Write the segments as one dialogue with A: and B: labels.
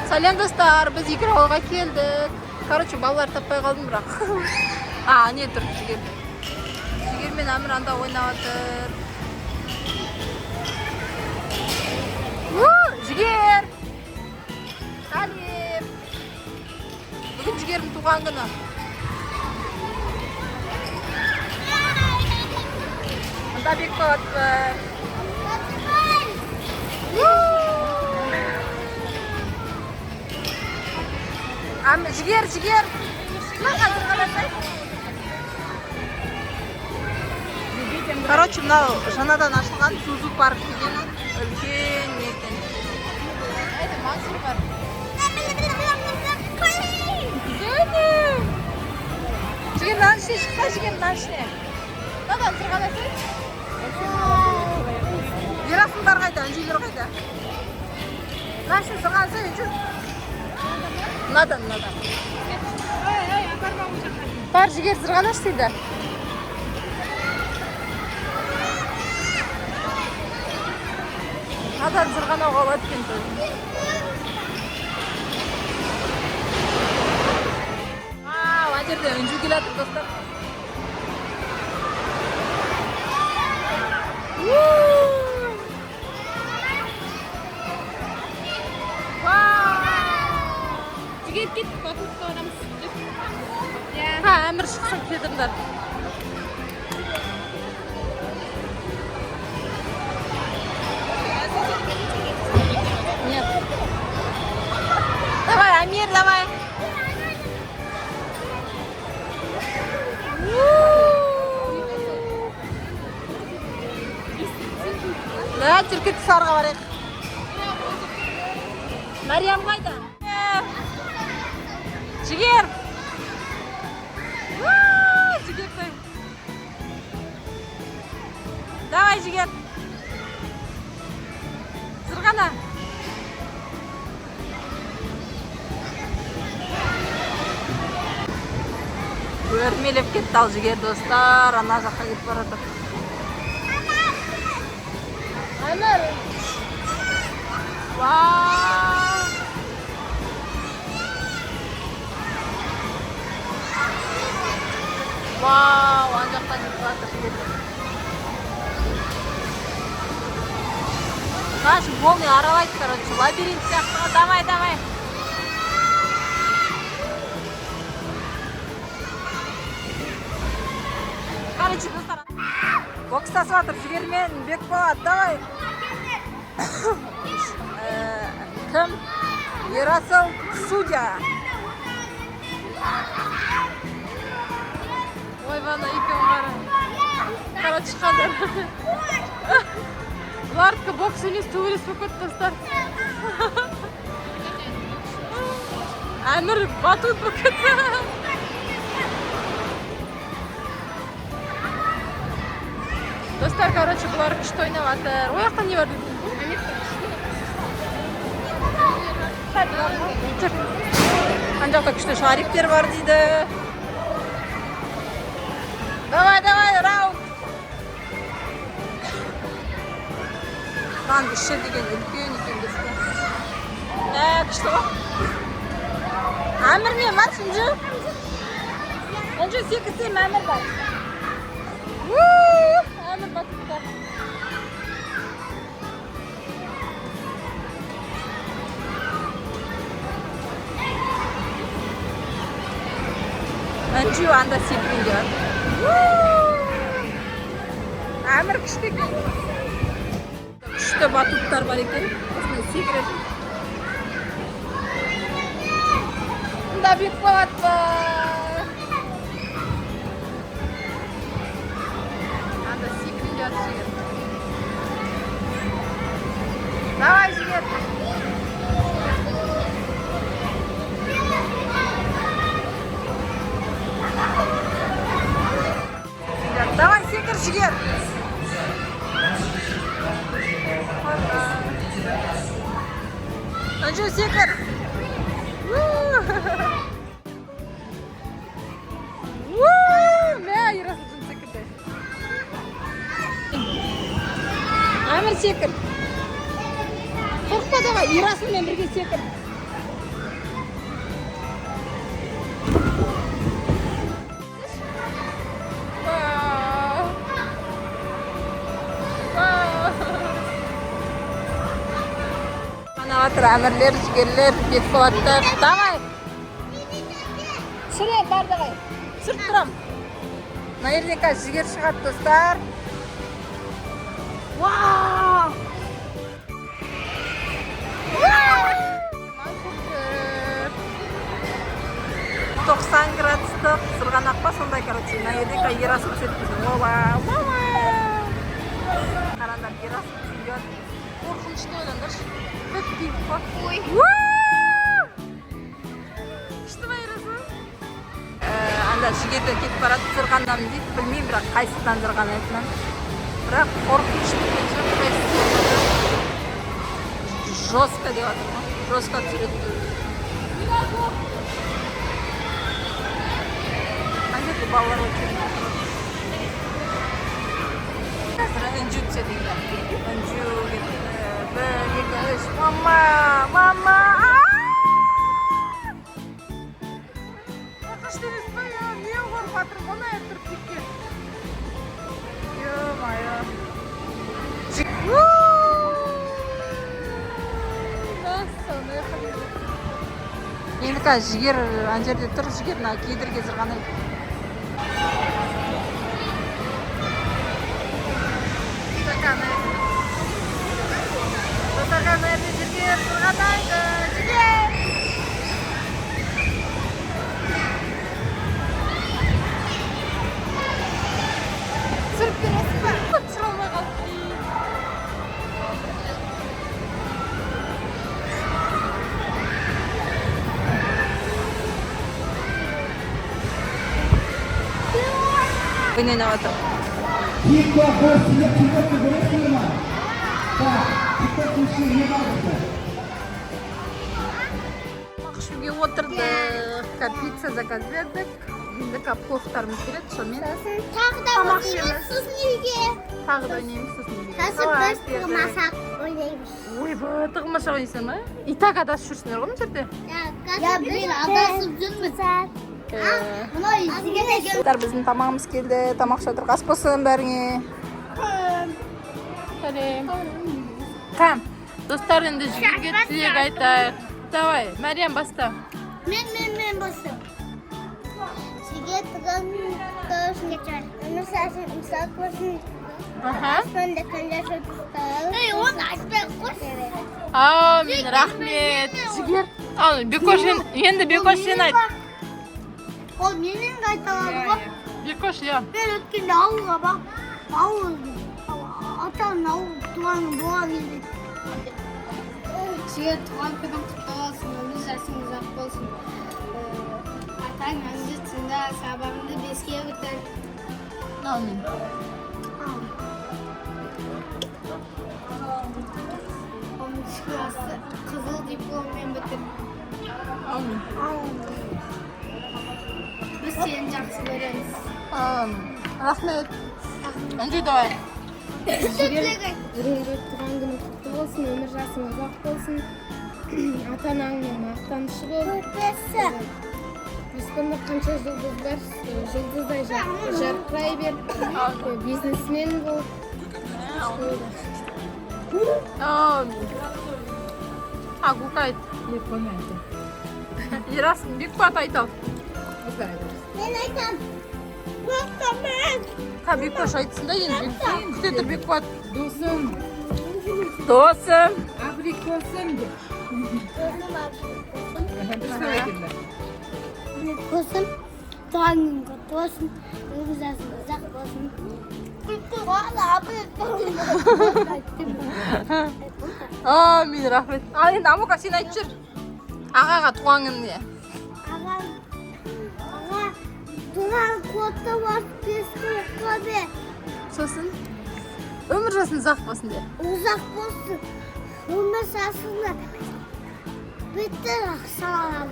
A: Сәлем, достар, біз игровойға келдік. Короче, балалар таппай қалдым бірақ. А, не тұр, Жігер. Жігер мен Әмір анда ойнап жатыр. У, Жігер! Сәлем! Бүгін Жігердің туған күні. Мында Бекболат бар. У! Жігер, Жігер! Мына қазір. Короче, мынау жаңадан ашылған Зузу парк деген үлкен не екен. Это монстр бар. Жаным! Жігер, мынаның ішіне шықса, Жігер, мынаның ішіне. Мынадан сырғанасың. Ерасылдар қайда, Інжулер қайда? Мынаның ішіне сырғанаса, Інжу. Мынадан, мынадан. Бар, Жігер, сырғанашы дейді. Мынадан сырғанауға болады екен тоже. Вау, ана жерде Інжу келе жатыр, достар. У! Вау!
B: Жігер, кеттік, батутқа барамыз.
A: Ха, Әмір шықсын, кетіңдер. Нет. Давай, Амир, давай. У! Да, жүр, кеттік, сарға барайық. Мариям қайда? Жігер! У, Жігер, қой. Давай, Жігер. Сырғана. Өрмелеп кетті ал Жігер, достар. Ана жаққа кетіп бара жатыр. Әмір. Вау! Вау, ана жақтан кетіп бара жатыр Жігер. Наш полный аралайды, короче, лабиринт сияқты ғой. Давай, давай. Короче, достар, бокстасып жатыр Жігер мен Бекболат. Давай. Кім? Ерасыл судья. Ойбай, ана екеуін қара. Короче, қазір. Бұлардікі бокс емес, төбелес болып кетті, достар. Әмір батут болып кетті. Достар, короче, бұлар күшті ойнап жатыр. Ол жақта не бар? Жүр. Ана жақта күшті шариктер бар дейді. Давай, давай, раунд. Мынаның іші деген үлкен екен достар. Мә, күшті ғой. Әмір мен бар, Інжу. Інжу, секірсем, Әмір бар. У, Әмір батутта. Інжу анда секірейін деп жатыр. Әмір күшті екен. Күшті батуттар бар екен. Осындай секіретін. Мында Бекболат бар. Анда секірейін деп жатыр Жігер. Давай, Жігер. Давай, секір, Жігер. Інжу, секір. У! У! Мә, Ерасыл жын секірді. Әмір, секір. Қорықпа, давай, Ерасылмен бірге секір. жатыр Әмірлер, Жігерлер, Бекболаттар. Давай. Түсіре, бар, давай. Түсіріп тұрам. Мына жерден қазір Жігер шығады, достар. Вау! Мансур. 90 градустық сырғанақ па сондай, короче, мына жерде қазір Ерасыл түседі біздің. Оба, мама! Қараңдар, Ерасыл түсейін. Қорқынышты, ойлаңдаршы. Біп биік қой.
B: Ой.
A: Уа! Күшті ма, Ерасыл? Анда Жігерден кетіп барады, сырғанамын дейді. Білмеймін, бірақ қайсысынан сырғанайтынын. Бірақ қорқынышты екен шығар, қайсысы. Жестко деп жатыр ғой. Жестко түсіреді дейді. Ана жерде балалар отыр. Қазір Інжу түседі екен. Інжу кетті. Бір, екі, үш. Мама! Мама! Қорқынышты емес па? Я, мен қорқып жатырмын ғой мына жерде тұрып текке. Ё-моё. У! Мәссаған, мына жаққа келді. Енді қазір Жігер ана жерде тұр, Жігер мына кедерге сырғанайды. Достар, мына жерде Жігер сырғанайды. Жігер! Түсіріп бересің ба? Түсіре алмай қалдым. Ойын ойнап жатыр.
C: TikTok бар, сендер TikTokты көресіңдер ма? Так, TikToктың ішінде не бар бізде?
A: Тамақ ішуге отырдық. Пицца заказ бердік. Енді пловтарымыз келеді, сонымен
D: Сосын тағы да
A: Тамақ
D: ойнаймыз,
A: ішеміз.
D: сосын үйге.
A: Тағы да ойнаймыз, сосын үйге.
D: Сосын
A: Салат
D: біз
A: берді.
D: тығылмасақ ойнаймыз.
A: Ойбай, тығылмашақ ойнайсыңдар ма? И так адасып жүрсіңдер ғой мына жерде.
D: Я мен адасып жүрмін. Мынау деген екен.
A: Достар, біздің тамағымыз келді. Тамақ ішіп жатырмық. Ас болсын бәріңе. Сәлем. Кәм. Достар, енді Жігерге тілек айтайық. Давай, Мәриям, баста.
D: Мен басым. Сізге туған болсын. Өмір жасың ұзақ болсын.
A: Аха.
D: Аспанда қандай жұлдыздар. Ей, оны айтпай ақ қойшы.
A: Аумин, рахмет. Жігер. Ал, Бекош, енді Бекош, сен айт.
D: Ол менен қайталады ғой.
A: Бекош, иә.
D: Мен өткенде ауылға барып, ауыл атаның ауыл туған болған кезде.
B: Жігер, туған күнің құтты болсын, өмір жасың ұзақ болсын. Атаң әнді тыңда, сабағыңды 5-ке бітір.
A: Аумин.
B: 10-классты қызыл дипломмен бітір.
A: Аумин.
B: Біз сені жақсы көреміз.
A: Аумин. Рахмет. Інжу, давай.
B: Жігер, туған күнің құтты болсын, өмір жасың ұзақ болсын. Ата анаңның мақтанышы бол.
D: Көрпесі.
B: Аспанда қанша жұлдыз бар, жұлдыздай жарқырай бер. Бизнесмен бол.
A: Аумин. А, Гука айт. Ерасыл, Бекбат айт ал.
D: Мен айтам. Мен.
A: Қа, Бекош айтсын да енді. Күте тұр, Бекбат.
E: Досым,
A: Досым.
E: абрикосым деп. Дұрыстап айтыңдар.
D: Абрикосым. Туған күнің құтты болсын. Өмір жасың ұзақ болсын. Абрикос.
A: Аумин, рахмет. Ал енді, Амука, сен айтып жүр. Ағаға туған күніне.
D: Аға, аға, туған құтты болсын, 5-ке оқы бер.
A: Сосын өмір жасың ұзақ болсын де.
D: Ұзақ болсын. Өмір жасыңды бітір салам.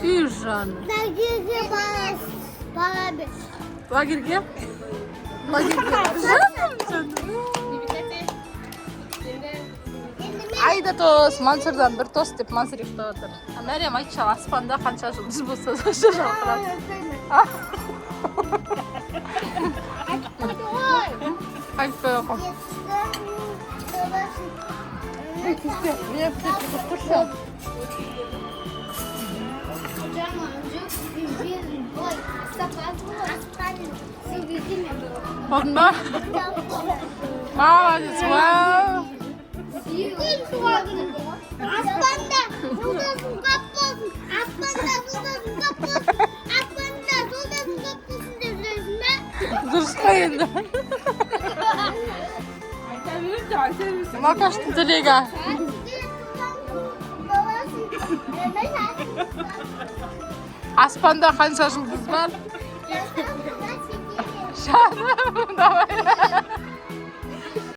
A: Үй жаным.
D: Лагерге бара бер.
A: Лагерьге? Лагерьге. Жаным, жаным.
D: Енді мен
A: Айда тос, Мансұрдан бір тос деп Мансұр ұйықтап жатыр. А Мәриям айтшы, ал, аспанда қанша жұлдыз болса, сонша жарқырады. Айтпай ақ қой.
D: Жетісті болсын.
A: Міне, тұршы.
D: Жаман жоқ, мен былай ұстап аспан. Сол кезде мен
A: Болдың ба? Молодец, вау.
D: Бүгін туған күнім. Аспанда жұлдызың көп болсын. Аспанда жұлдызың көп болсын. Аспанда жұлдызың көп болсын деп жүресің бе?
A: Дұрыс қой енді.
E: Айта беріңдер, айта берсін.
A: Макаштың тілегі.
D: Бүгін туған күнің болсын.
A: Аспанда қанша жұлдыз бар? Жаным, давай.